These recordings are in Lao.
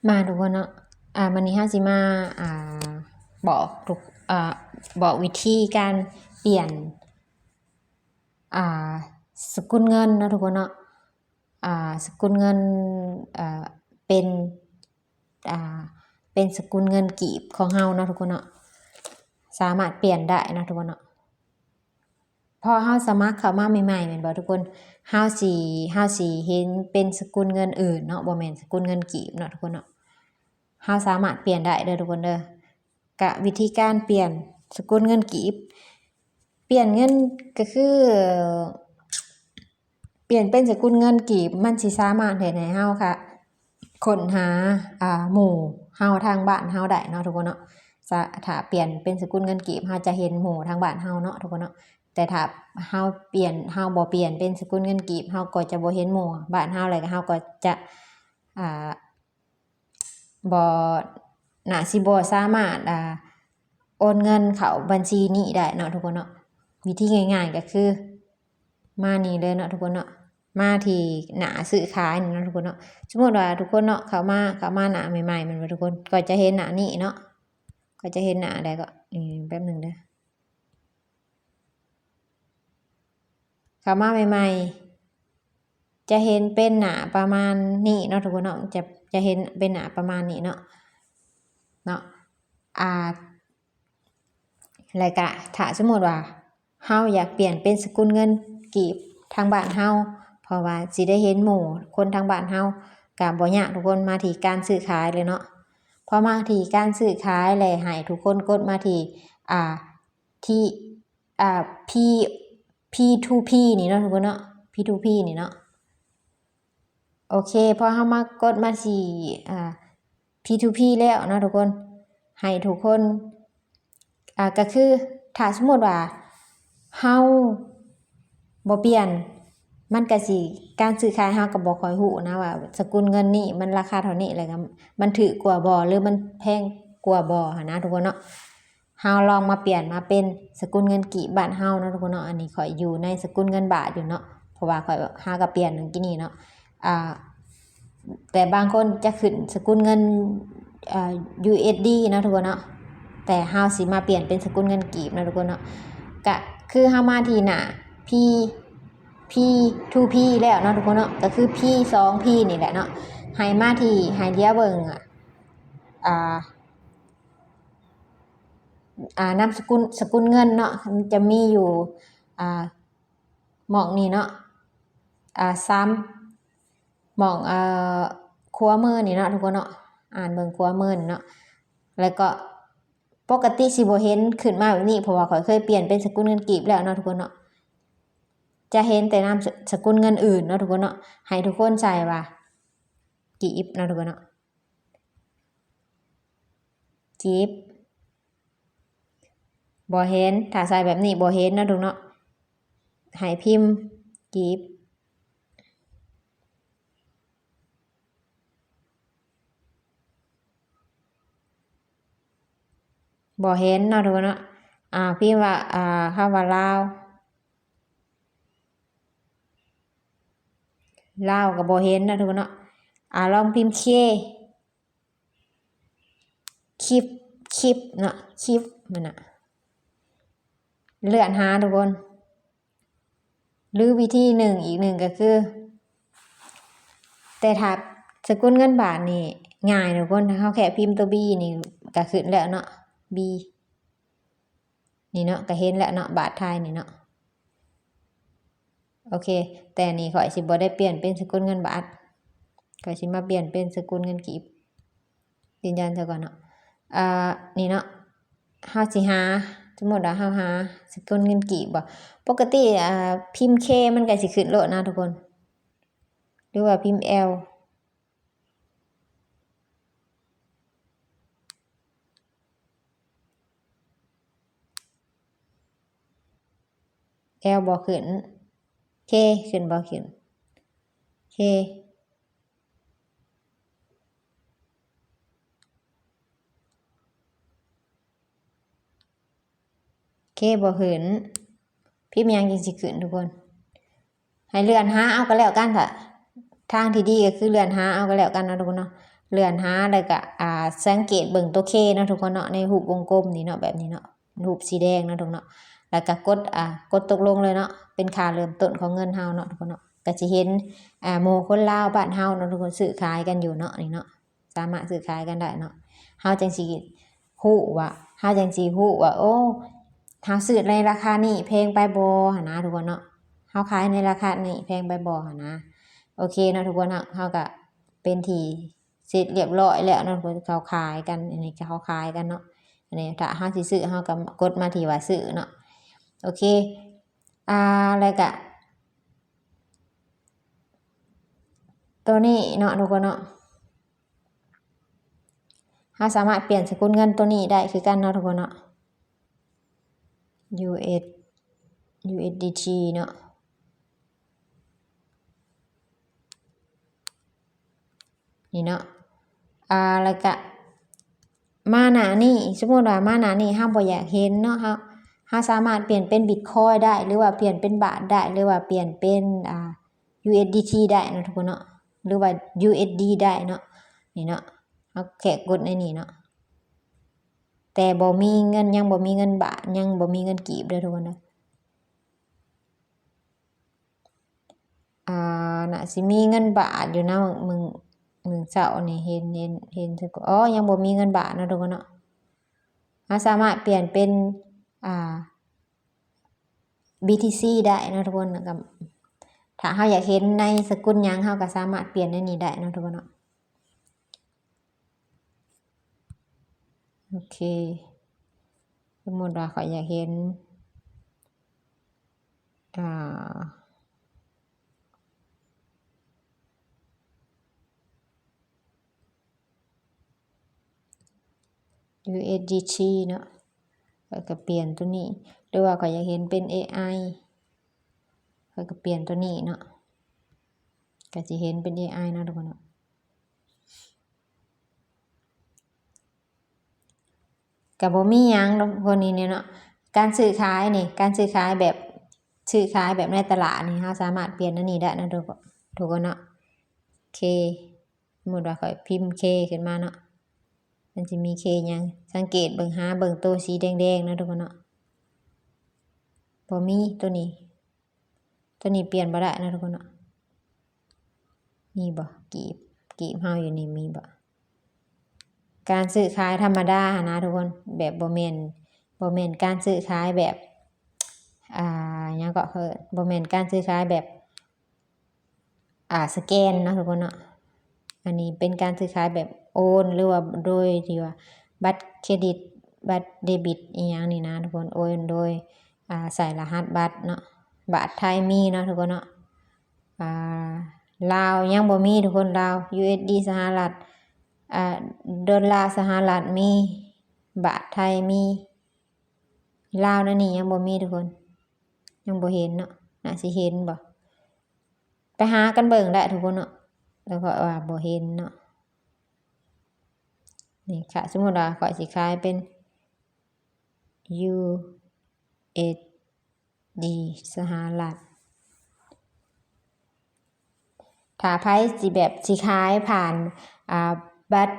ມາທຸກຄົນເນາະ ອ່າ ມື້ນີ້ເຮົາຊິມາ ອ່າ ບອກທຸກ ອ່າ ບອກວິທີການປ່ຽນ ອ່າ ສະກຸນເງິນເນາະທຸກຄົນເນາະ ອ່າ ສະກຸນເງິນ ເປັນ ອ່າ ເປັນສະກຸນເງິນກີບຂອງເຮົາເນາະທຸກຄົນເນາະ ສາມາດປ່ຽນໄດ້ເນາະທຸກຄົນເນາະ. ພໍເຮົາສະໝັກເຂົ້າມາໃໝ່ໆ ແມ່ນບໍ່ທຸກຄົນ ເຮົາຊິ ເຮົາຊິເຫັນເປັນສະກຸນເງິນອື່ນເນາະ ບໍ່ແມ່ນສະກຸນເງິນກີບເນາະທຸກຄົນເນາະ ເຮົາສາມາດປ່ຽນໄດ້ເດີທຸກຄົນເດີ. ກະວິທີການປ່ຽນສະກຸນເງິນກີບ ປ່ຽນເງິນກະຄື ປ່ຽນເປັນສະກຸນເງິນກີບ ມັນຊິສາມາດເຮັດໃຫ້ເຮົາ ກະ ຄົ້ນຫາ ອ່າ ໝູ່ເຮົາທາງບ້ານເຮົາໄດ້ເນາະທຸກຄົນເນາະ ສະ ຖ້າປ່ຽນເປັນສະກຸນເງິນກີບ ເຮົາຈະເຫັນໝູ່ທາງບ້ານເຮົາເນາະທຸກຄົນເນາະ ແຕ່ຖ້າເຮົາປ່ຽນ ເຮົາບໍ່ປ່ຽນເປັນສະກຸນເງິນກີບ ເຮົາກໍຈະບໍ່ເຫັນໝູ່ບ້ານເຮົາ ແລ້ວກໍເຮົາກໍຈະ ອ່າ ບໍ່ ໜ້າຊິບໍ່ສາມາດ ອ່າ ໂອນເງິນເຂົ້າບັນຊີນີ້ໄດ້ເນາະທຸກຄົນເນາະ. ວິທີງ່າຍໆ ກໍຄື ມານີ້ເລີຍເນາະທຸກຄົນເນາະ ມາທີ່ໜ້າຊື້ຂາຍນີ້ເນາະທຸກຄົນເນາະ. ສົມມຸດວ່າທຸກຄົນເນາະ ເຂົ້າມາ ເຂົ້າມາໜ້າໃໝ່ໆ ແມ່ນບໍ່ທຸກຄົນ ກໍຈະເຫັນໜ້ານີ້ເນາະ ກໍຈະເຫັນໜ້າໃດກໍ ເອີ ແປັບໜຶ່ງເດີ ເຂົ້າມາໃໝ່ໆ ຈະເຫັນເປັນໜ້າປະມານນີ້ເນາະທຸກຄົນເນາະ ຈະ ຈະເຫັນເປັນໜ້າປະມານນີ້ເນາະ ເນາະ ອ່າ ແລ້ວກະຖ້າສົມມຸດວ່າເຮົາຢາກປ່ຽນເປັນສະກຸນເງິນກີບທາງບ້ານເຮົາ ເພາະວ່າຊິໄດ້ເຫັນໝູ່ຄົນທາງບ້ານເຮົາ ກະບໍ່ຍາກທຸກຄົນ ມາທີ່ການຊື້ຂາຍເລີຍເນາະ. ພໍມາທີ່ການຊື້ຂາຍ ແລ້ວໃຫ້ທຸກຄົນກົດມາທີ່ ອ່າ ທີ່ ອ່າ P P two P ນີ້ເນາະທຸກຄົນເນາະ P two P ນີ້ເນາະ. ໂອເຄ ພໍເຮົາມາກົດມາທີ່ ອ່າ P two P ແລ້ວເນາະທຸກຄົນ ໃຫ້ທຸກຄົນ ອ່າ ກໍຄືຖ້າສົມມຸດວ່າເຮົາບໍ່ປ່ຽນ ມັນກໍຊິ ການຊື້ຂາຍເຮົາກໍບໍ່ຄ່ອຍຮູ້ນະວ່າສະກຸນເງິນນີ້ມັນລາຄາເທົ່ານີ້ ແລ້ວກໍມັນຖືກກວ່າບໍ່ ຫຼືມັນແພງກວ່າບໍ່ຫັ້ນນະທຸກຄົນເນາະ. ເຮົາລອງມາປ່ຽນມາເປັນສະກຸນເງິນກີບບ້ານເຮົາເນາະທຸກຄົນເນາະ. ອັນນີ້ຂ້ອຍຢູ່ໃນສະກຸນເງິນບາດຢູ່ເນາະ ເພາະວ່າຂ້ອຍຫາກໍປ່ຽນເມື່ອກີ້ນີ້ເນາະ. ອ່າ ແຕ່ບາງຄົນຈະຂຶ້ນສະກຸນເງິນ ອ່າ USD ເນາະທຸກຄົນເນາະ ແຕ່ເຮົາຊິມາປ່ຽນເປັນສະກຸນເງິນກີບເນາະທຸກຄົນເນາະ. ກະຄືເຮົາມາທີ່ໜ້າ P P two P ແລ້ວເນາະທຸກຄົນເນາະ ກໍຄື P two P ນີ້ແຫຼະເນາະ. ໃຫ້ມາທີ່ ໃຫ້ລຽວເບິ່ງ ອ່າ ອ່າ ນາມສະກຸນ ສະກຸນເງິນເນາະ ມັນຈະມີຢູ່ ອ່າ ໝ່ອງນີ້ເນາະ ອ່າ ສາມ ໝ່ອງ ເອີ ຂວາມືນີ້ເນາະທຸກຄົນເນາະ ອ່ານເບິ່ງຂວາມືນີ້ເນາະ. ແລ້ວກໍປົກກະຕິຊິບໍ່ເຫັນຂຶ້ນມາແບບນີ້ ເພາະວ່າຂ້ອຍເຄີຍປ່ຽນເປັນສະກຸນເງິນກີບແລ້ວເນາະທຸກຄົນເນາະ. ຈະເຫັນແຕ່ນາມ ສະ ສະກຸນເງິນອື່ນເນາະທຸກຄົນເນາະ. ໃຫ້ທຸກຄົນໃສ່ວ່າ ກີບເນາະທຸກຄົນເນາະ ກີບ ບໍ່ເຫັນ ຖ້າໃສ່ແບບນີ້ບໍ່ເຫັນເນາະທຸກເນາະ. ໃຫ້ພິມ ກີບ ບໍ່ເຫັນເນາະທຸກຄົນເນາະ. ອ່າ ພິມວ່າ ອ່າ ຄຳວ່າລາວ ລາວກໍບໍ່ເຫັນເນາະທຸກຄົນເນາະ. ອ່າ ລອງພິມ K ຄລິບ ຄລິບເນາະ ຄລິບມັນນະ ເລື່ອນຫາທຸກຄົນ. ຫຼືວິທີໜຶ່ງ ອີກໜຶ່ງກໍຄື ແຕ່ຖ້າສະກຸນເງິນບາດນີ້ງ່າຍທຸກຄົນ ຖ້າເຮົາແຄ່ພິມຕົວ B ນີ້ກໍຂຶ້ນແລ້ວເນາະ B ນີ້ເນາະ ກໍເຫັນແລ້ວເນາະ ບາດໄທນີ້ເນາະ. ໂອເຄ ແຕ່ນີ້ຂ້ອຍຊິບໍ່ໄດ້ປ່ຽນເປັນສະກຸນເງິນບາດ ຂ້ອຍຊິມາປ່ຽນເປັນສະກຸນເງິນກີບ ຢືນຢັນຊະກ່ອນເນາະ. ອ່າ ນີ້ເນາະ ເຮົາຊິຫາ ສົມມຸດວ່າເຮົາຫາສະກຸນເງິນກີບບໍ ປົກກະຕິ ອ່າ ພິມ K ມັນກໍຊິຂຶ້ນໂລດນະທຸກຄົນ ຫຼືວ່າພິມ L L ບໍ່ຂຶ້ນ K ຂຶ້ນບໍ່ຂຶ້ນ K K ບໍ່ຂຶ້ນ ພິມຫຍັງຈຶ່ງຊິຂຶ້ນທຸກຄົນ? ໃຫ້ເລື່ອນຫາເອົາກໍແລ້ວກັນ ຖ້າທາງທີ່ດີກໍຄືເລື່ອນຫາເອົາກໍແລ້ວກັນເນາະທຸກຄົນເນາະ. ເລື່ອນຫາ ແລ້ວກະ ອ່າ ສັງເກດເບິ່ງຕົວ K ເນາະທຸກຄົນເນາະ ໃນຮູບວົງກົມນີ້ເນາະ ແບບນີ້ເນາະ ຮູບສີແດງເນາະທຸກຄົນເນາະ ແລ້ວກະກົດ ອ່າ ກົດຕົກລົງເລີຍເນາະ ເປັນຄ່າເລີ່ມຕົ້ນຂອງເງິນເຮົາເນາະທຸກຄົນເນາະ ກະຊິເຫັນ ອ່າ ໝູ່ຄົນລາວບ້ານເຮົາເນາະທຸກຄົນ ຊື້ຂາຍກັນຢູ່ເນາະ ນີ້ເນາະ ສາມາດຊື້ຂາຍກັນໄດ້ເນາະ ເຮົາຈັ່ງຊິຮູ້ວ່າ ເຮົາຈັ່ງຊິຮູ້ວ່າ ໂອ້ ເຮົາຊື້ໃນລາຄານີ້ແພງໄປບໍ່ຫັ້ນນະທຸກຄົນເນາະ ເຮົາຂາຍໃນລາຄານີ້ແພງໄປບໍ່ຫັ້ນນະ ໂອເຄເນາະທຸກຄົນເນາະ ເຮົາກະເປັນທີ່ເສັດລຽບຮ້ອຍແລ້ວເນາະ ເຂົາຂາຍກັນ ອັນນີ້ເຂົາຂາຍກັນເນາະ ອັນນີ້ຖ້າເຮົາຊິຊື້ ເຮົາກະກົດມາທີ່ວ່າຊື້ເນາະ ໂອເຄ ອ່າ ແລ້ວກະ ໂຕນີ້ເນາະທຸກຄົນເນາະ ເຮົາສາມາດປ່ຽນສະກຸນເງິນໂຕນີ້ໄດ້ຄືກັນເນາະທຸກຄົນເນາະ ຢູເອັສ ຢູເອັສດີທີ ເນາະ ນີ້ເນາະ ອ່າ ແລ້ວກະມາໜ້ານີ້ ສົມມຸດວ່າມາໜ້ານີ້ເຮົາບໍ່ຢາກເຫັນເນາະ ເຮົາ ເຮົາສາມາດປ່ຽນເປັນບິດຄອຍໄດ້ ຫຼືວ່າປ່ຽນເປັນບາດໄດ້ ຫຼືວ່າປ່ຽນເປັນ ອ່າ ຢູເອັສດີທີ ໄດ້ເນາະທຸກຄົນເນາະ ຫຼືວ່າ ຢູເອັສດີ ໄດ້ເນາະ ນີ້ເນາະ ເຮົາແຄ່ກົດໃນນີ້ເນາະ ແຕ່ບໍ່ມີເງິນ ຍັງບໍ່ມີເງິນບາດ ຍັງບໍ່ມີເງິນກີບເດີທຸກຄົນເດີ ອ່າ ໜ້າຊິມີເງິນບາດຢູ່ນະ ມື້ ມື້ເຊົ້ານີ້ເຫັນ ເຫັນ ເຫັນ ອໍ ຍັງບໍ່ມີເງິນບາດເນາະທຸກຄົນເນາະ ເຮົາສາມາດປ່ຽນເປັນ ອ່າ ບີທີຊີ ໄດ້ເນາະທຸກຄົນ ແລ້ວກະຖ້າເຮົາຢາກເຫັນໃນສະກຸນຫຍັງ ເຮົາກະສາມາດປ່ຽນໃນນີ້ໄດ້ເນາະທຸກຄົນເນາະ ໂອເຄ ສົມມຸດວ່າຂ້ອຍຢາກເຫັນ ອ່າ ຢູເອັສດີທີ ເນາະ ຂ້ອຍກະປ່ຽນໂຕນີ້ ຫຼືວ່າຂ້ອຍຢາກເຫັນເປັນເອໄອ ຂ້ອຍກະປ່ຽນໂຕນີ້ເນາະ ກະຊິເຫັນເປັນເອໄອເນາະທຸກຄົນເນາະ ກະບໍ່ມີຫຍັງດອກ ຄົນນີ້ເນາະ ການຊື້ຂາຍນີ້ ການຊື້ຂາຍແບບ ຊື້ຂາຍແບບໃນຕະຫຼາດນີ້ ເຮົາສາມາດປ່ຽນອັນນີ້ໄດ້ເນາະ ທຸກຄົນເນາະ ໂອເຄ ສົມມຸດວ່າຂ້ອຍພິມ K ຂຶ້ນມາເນາະ ມັນຊິມີ K ຫຍັງ ສັງເກດເບິ່ງ ຫາເບິ່ງໂຕສີແດງໆເນາະທຸກຄົນເນາະ ບໍ່ມີໂຕນີ້ ໂຕນີ້ປ່ຽນບໍ່ໄດ້ເນາະທຸກຄົນເນາະ ມີບໍ່ ກີບ ກີບເຮົາຢູ່ນີ້ມີບໍ່ ການຊື້ຂາຍທຳມະດາຫັ້ນນະທຸກຄົນ ແບບບໍ່ແມ່ນ ບໍ່ແມ່ນການຊື້ຂາຍແບບ ອ່າ ຫຍັງເກາະ ເອີ້ນ ບໍ່ແມ່ນການຊື້ຂາຍແບບ ອ່າ ສະແກນເນາະທຸກຄົນເນາະ ອັນນີ້ເປັນການຊື້ຂາຍແບບໂອນ ຫຼືວ່າໂດຍທີ່ວ່າບັດເຄຣດິດ ບັດເດບິດ ອີ່ຫຍັງນີ້ນະທຸກຄົນ ໂອນໂດຍ ອ່າ ໃສ່ລະຫັດບັດເນາະ ບາດໄທມີເນາະທຸກຄົນເນາະ ອ່າ ລາວຍັງບໍ່ມີທຸກຄົນ ລາວ ຢູເອັສດີ ສະຫະລັດ ອ່າ ໂດລາສະຫະລັດມີ ບາດໄທມີ ລາວໃນນີ້ຍັງບໍ່ມີທຸກຄົນ ຍັງບໍ່ເຫັນເນາະ ໜ້າຊິເຫັນບໍ່ ໄປຫາກັນເບິ່ງໄດ້ທຸກຄົນເນາະ ແຕ່ຂ້ອຍວ່າບໍ່ເຫັນເນາະ ນີ້ຄ່ະ ສົມມຸດວ່າຂ້ອຍຊິຂາຍເປັນ ຢູເອັສດີ ສະຫະລັດ ຖ້າໃຜຊິແບບ ຊິຂາຍຜ່ານ ອ່າ ບັດ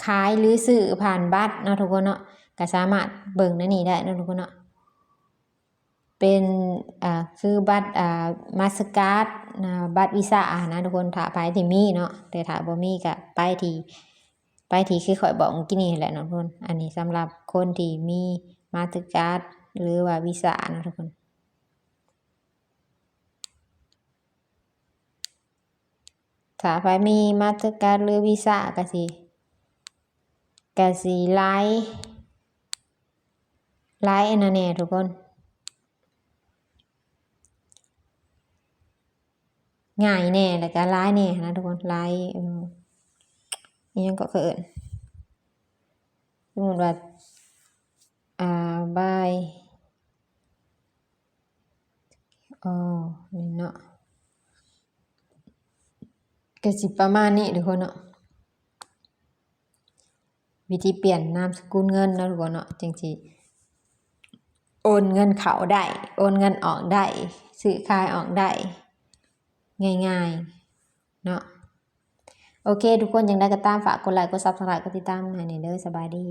ຂາຍ ຫຼື ຊື້ຜ່ານບັດເນາະທຸກຄົນເນາະ ກະສາມາດເບິ່ງໃນນີ້ໄດ້ເນາະທຸກຄົນເນາະ ເປັນ ອ່າ ຄືບັດ ອ່າ ມາສເຕີກາດ ອ່າ ບັດວີຊາຫັ້ນນະທຸກຄົນ ຖ້າໃຜທີ່ມີເນາະ ແຕ່ຖ້າບໍ່ມີກະໄປທີ່ ໄປທີ່ຄືຂ້ອຍບອກມື້ກີ້ນີ້ຫັ້ນແຫຼະເນາະທຸກຄົນ ອັນນີ້ສຳລັບຄົນທີ່ມີມາສເຕີກາດ ຫຼືວ່າວີຊາເນາະທຸກຄົນ ຖ້າໃຜມີມາສເຕີກາດ ຫຼື ວີຊາ ກະຊິ ກະຊິຫຼາຍ ຫຼາຍອັນນັ້ນແດ່ທຸກຄົນ ງ່າຍແດ່ ແລ້ວກະຫຼາຍແດ່ຫັ້ນນະທຸກຄົນ ຫຼາຍ ເອີ ອີ່ຫຍັງເກາະ ເຂົາເອີ້ນ ສົມມຸດວ່າ ອ່າ ບາຍ ອໍ ນີ້ເນາະ ກະຊິປະມານນີ້ທຸກຄົນເນາະ ວິທີປ່ຽນນາມສະກຸນເງິນເນາະທຸກຄົນເນາະ ຈຶ່ງຊິໂອນເງິນເຂົ້າໄດ້ ໂອນເງິນອອກໄດ້ ຊື້ຂາຍອອກໄດ້ ງ່າຍໆເນາະ. ໂອເຄ ທຸກຄົນ ຈັ່ງໃດກໍຕາມ ຝາກກົດໄລ ກົດ Subscribe ກົດຕິດຕາມໃຫ້ແດ່ເດີ. ສະບາຍດີ.